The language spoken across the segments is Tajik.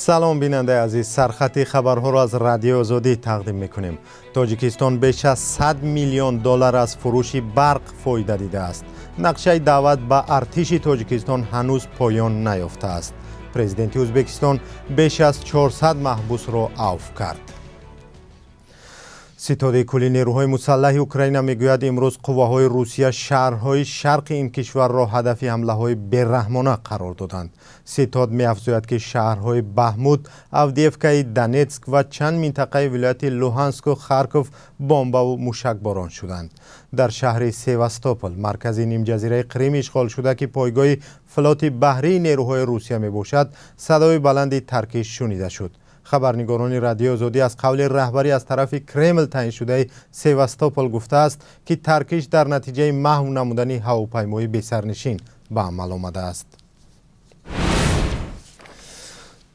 Салом, бинандаи азиз. Сархати хабарҳоро аз Радиои Озодӣ тақдим мекунем. Тоҷикистон беш аз 100 миллион доллар аз фурӯши барқ фоида дидааст. Нақшаи даъват ба артиши Тоҷикистон ҳанӯз поён наёфтааст. Президенти Ӯзбекистон беш аз 400 маҳбусро авф кард. Ситоди кулли нерӯҳои мусаллаҳи Украина мегӯяд, имрӯз қувваҳои Русия шаҳрҳои шарқи ин кишварро ҳадафи ҳамлаҳои бераҳмона қарор доданд. Ситод меафзояд, ки шаҳрҳои Бахмут, Авдеевкаи Донетск ва чанд минтақаи вилояти Луҳанску Харков бомбаву мушакборон шуданд. Дар шаҳри Севастопол, маркази нимҷазираи Қрим ишғолшуда, ки пойгоҳи флоти баҳрии нерӯҳои Русия мебошад, садои баланди таркиш шунида шуд. Хабарнигорони Радиои Озодӣ аз қавли раҳбарӣ аз тарафи Кремл таъиншудаи Севастопол гуфтааст, ки таркиш дар натиҷаи маҳв намудани ҳавопаймои бесарнишин ба амал омадааст.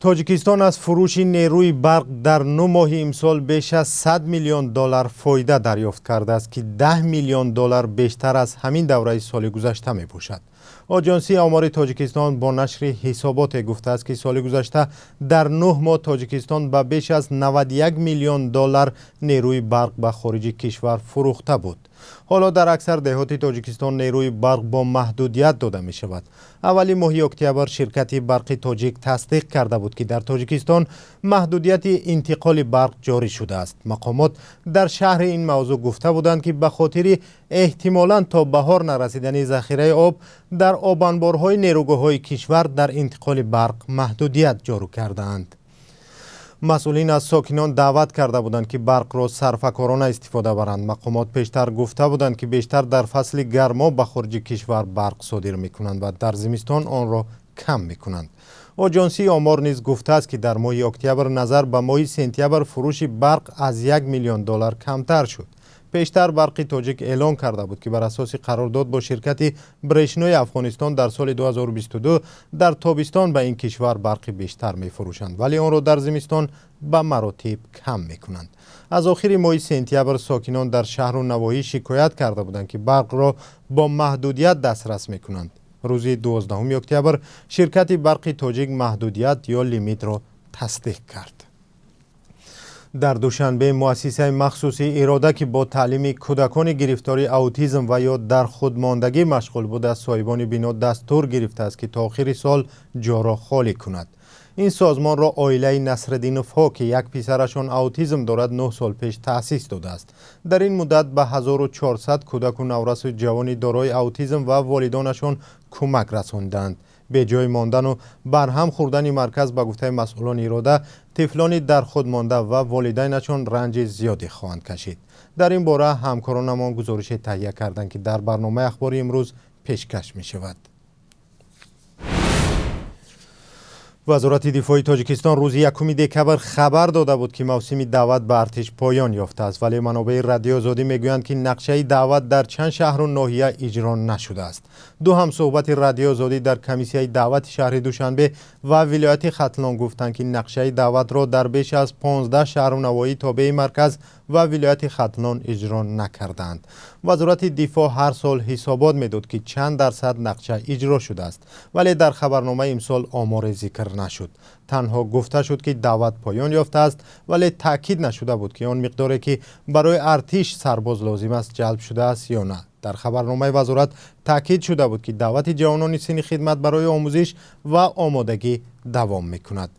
Тоҷикистон аз фурӯши нерӯи барқ дар 9 моҳи имсол беш аз 100 миллион доллар фоида дарёфт кардааст, ки 10 миллион доллар бештар аз ҳамин давраи соли гузашта мебошад. Оҷонсии омори Тоҷикистон бо нашри ҳисоботе гуфтааст, ки соли гузашта дар 9 моҳ Тоҷикистон ба беш аз 91 миллион доллар нерӯи барқ ба хориҷи кишвар фурӯхта буд. Ҳоло дар аксар деҳоти Тоҷикистон нерӯи барқ бо маҳдудият дода мешавад. Аввали моҳи октябр ширкати барқи тоҷик тасдиқ карда буд, ки дар Тоҷикистон маҳдудияти интиқоли барқ ҷорӣ шудааст. Мақомот дар шарҳи ин мавзӯъ гуфта буданд, ки ба хотири эҳтимолан то баҳор нарасидани захираи об дар обанборҳои нерӯгоҳҳои кишвар дар интиқоли барқ маҳдудият ҷорӣ кардаанд. Масъулин аз сокинон даъват карда буданд, ки барқро сарфакорона истифода баранд. Мақомот пештар гуфта буданд, ки бештар дар фасли гармо ба хориҷи кишвар барқ содир мекунанд ва дар зимистон онро кам мекунанд. Оҷонсии омор низ гуфтааст, ки дар моҳи октябр назар ба моҳи сентябр фурӯши барқ аз 1 миллион доллар камтар шуд. Пештар барқи тоҷик эълон карда буд, ки бар асоси қарордод бо ширкати Брешнои Афғонистон дар соли 2022 дар тобистон ба ин кишвар барқи бештар мефурӯшанд, вале онро дар зимистон ба маротиб кам мекунанд. Аз охири моҳи сентябр сокинон дар шаҳру навоҳӣ шикоят карда буданд, ки барқро бо маҳдудият дастрас мекунанд. Рӯзи 12 октябр ширкати барқи тоҷик маҳдудият ё лимитро тасдиқ кард. Дар Душанбе муассисаи махсуси Ирода, ки бо таълими кӯдакони гирифтори аутизм ва ё дар худмондагӣ машғул буда, соҳибони бино дастур гирифтааст, ки то охири сол ҷоро холӣ кунад. Ин созмонро оилаи Насриддиновҳо, ки як писарашон аутизм дорад, 9 сол пеш таъсис додааст. Дар ин муддат ба 1400 кӯдаку наврасу ҷавони дорои аутизм ва волидонашон кӯмак расонидаанд. Беҷой мондану барҳам хӯрдани марказ, ба гуфтаи масъулони Ирода, тифлони дар худ монда ва волидайнашон ранҷи зиёде хоҳанд кашид. Дар ин бора ҳамкоронамон гузорише таҳия карданд, ки дар барномаи ахбори имрӯз пешкаш мешавад. Вазорати дифои Тоҷикистон рӯзи 1 декабр хабар дода буд, ки мавсими даъват ба артиш поён ёфтааст, вале манобеи Радиои Озодӣ мегӯянд, ки нақшаи даъват дар чанд шаҳру ноҳия иҷро нашудааст. Ду ҳамсӯҳбати Радиои Озодӣ дар комиссияи даъвати шаҳри Душанбе ва вилояти Хатлон гуфтанд, ки нақшаи даъватро дар беш аз 15 шаҳру навоҳии тобеи марказ ва вилояти Хатлон иҷро накардаанд. Вазорати дифоъ ҳар сол ҳисобот медод, ки чанд дарсад нақша иҷро шудааст, вале дар хабарномаи имсол оморе зикр нашуд. Танҳо гуфта шуд, ки даъват поён ёфтааст, вале таъкид нашуда буд, ки он миқдоре, ки барои артиш сарбоз лозим аст, ҷалб шудааст ё на. Дар хабарномаи вазорат таъкид шуда буд, ки даъвати ҷавонони синни хидмат барои омӯзиш ва омодагӣ давом мекунад.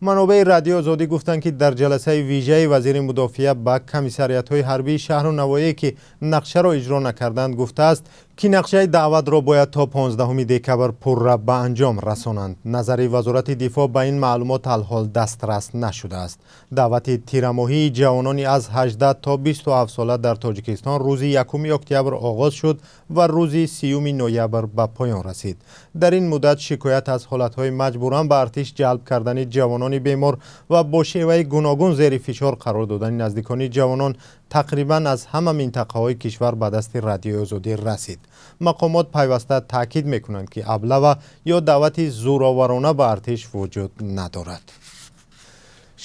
Манобеи Радиои Озодӣ гуфтанд, ки дар ҷаласаи вижаи вазири мудофиа ба комиссариятҳои ҳарбии шаҳру навоҳие, ки нақшаро иҷро накарданд, гуфтааст, ки нақшаи даъватро бояд то 15 декабр пурра ба анҷом расонанд. Назари вазорати дифоъ ба ин маълумот алҳол дастрас нашудааст. Даъвати тирамоҳии ҷавонони аз 18 то 27 сола дар Тоҷикистон рӯзи 1 октябр оғоз шуд ва рӯзи 30 ноябр ба поён расид. Дар ин муддат шикоят аз ҳолатҳои маҷбуран ба артиш ҷалб кардани ҷавонони бемор ва бо шеваи гуногун зери фишор қарор додани наздикони ҷавонон тақрибан аз ҳама минтақаҳои кишвар ба дасти Радиои Озодӣ расид. Мақомот пайваста таъкид мекунанд, ки аблава ё даъвати зӯроварона ба артиш вуҷуд надорад.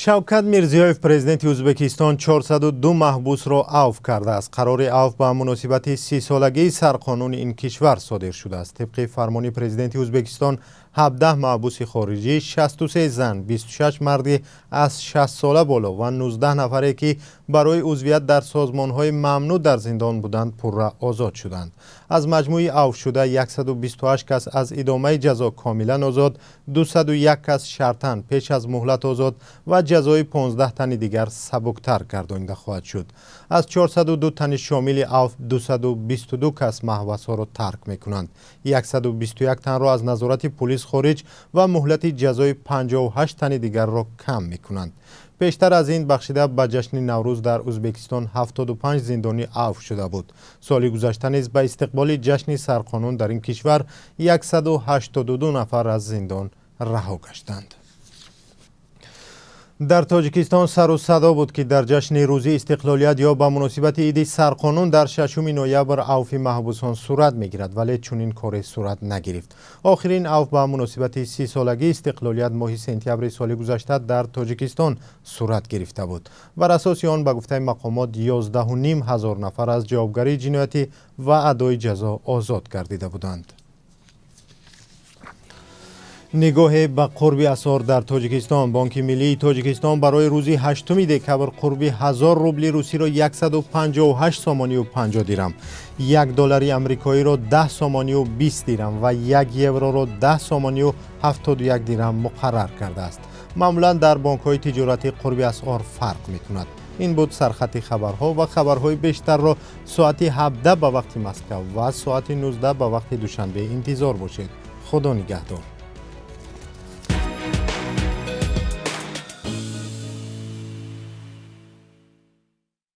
Шавкат Мирзиёев, президенти Ӯзбекистон, 402 маҳбусро авф кардааст. Қарори авф ба муносибати 30-солагии сарқонуни ин кишвар содир шудааст. Тибқи фармони президенти Ӯзбекистон, 17 маҳбуси хориҷӣ, 63 зан, 26 марди аз 60 сола боло ва 19 нафаре, ки барои узвият дар созмонҳои мамнӯъ дар зиндон буданд, пурра озод шуданд. Аз маҷмӯи авфшуда 128 кас аз идомаи ҷазо комилан озод, 201 кас шартан пеш аз муҳлат озод ва ҷазои 15 тани дигар сабуктар гардонида хоҳад шуд. Аз 402 тани шомили авф 222 кас маҳбасҳоро тарк мекунанд. 121 танро аз назорати полис хориҷ ва муҳлати ҷазои 58 тани дигарро кам мекунанд. Пештар аз ин бахшида ба ҷашни Наврӯз дар Ӯзбекистон 75 зиндонӣ авф шуда буд. Соли гузашта низ ба истиқболи ҷашни Сарқонун дар ин кишвар 182 нафар аз зиндон раҳо гаштанд. Дар Тоҷикистон сару садо буд, ки дар ҷашни рӯзи истиқлолият ё ба муносибати иди Сарқонун дар 6 ноябр авфи маҳбусон сурат мегирад, вале чунин коре сурат нагирифт. Охирин авф ба муносибати 30-солагии истиқлолият моҳи сентябри соли гузашта дар Тоҷикистон сурат гирифта буд. Бар асоси он, ба гуфтаи мақомот, 11,5 ҳазор нафар аз ҷавобгарии ҷиноятӣ ва адои ҷазо озод гардида буданд. Нигоҳе ба қурби асъор дар Тоҷикистон. Бонки миллии Тоҷикистон барои рӯзи 8 декабр қурби 1000 рубли русиро 158 сомонию 50 дирам, 1 доллари амрикоиро 10 сомонию 20 дирам ва 1 евроро 10 сомонию 71 дирам муқаррар кардааст. Маъмулан дар бонкҳои тиҷоратӣ қурби асъор фарқ мекунад. Ин буд сархати хабарҳо ва хабарҳои бештарро соати 17 ба вақти Москав ва соати 19 ба вақти Душанбе интизор бошед. Худо нигаҳдор.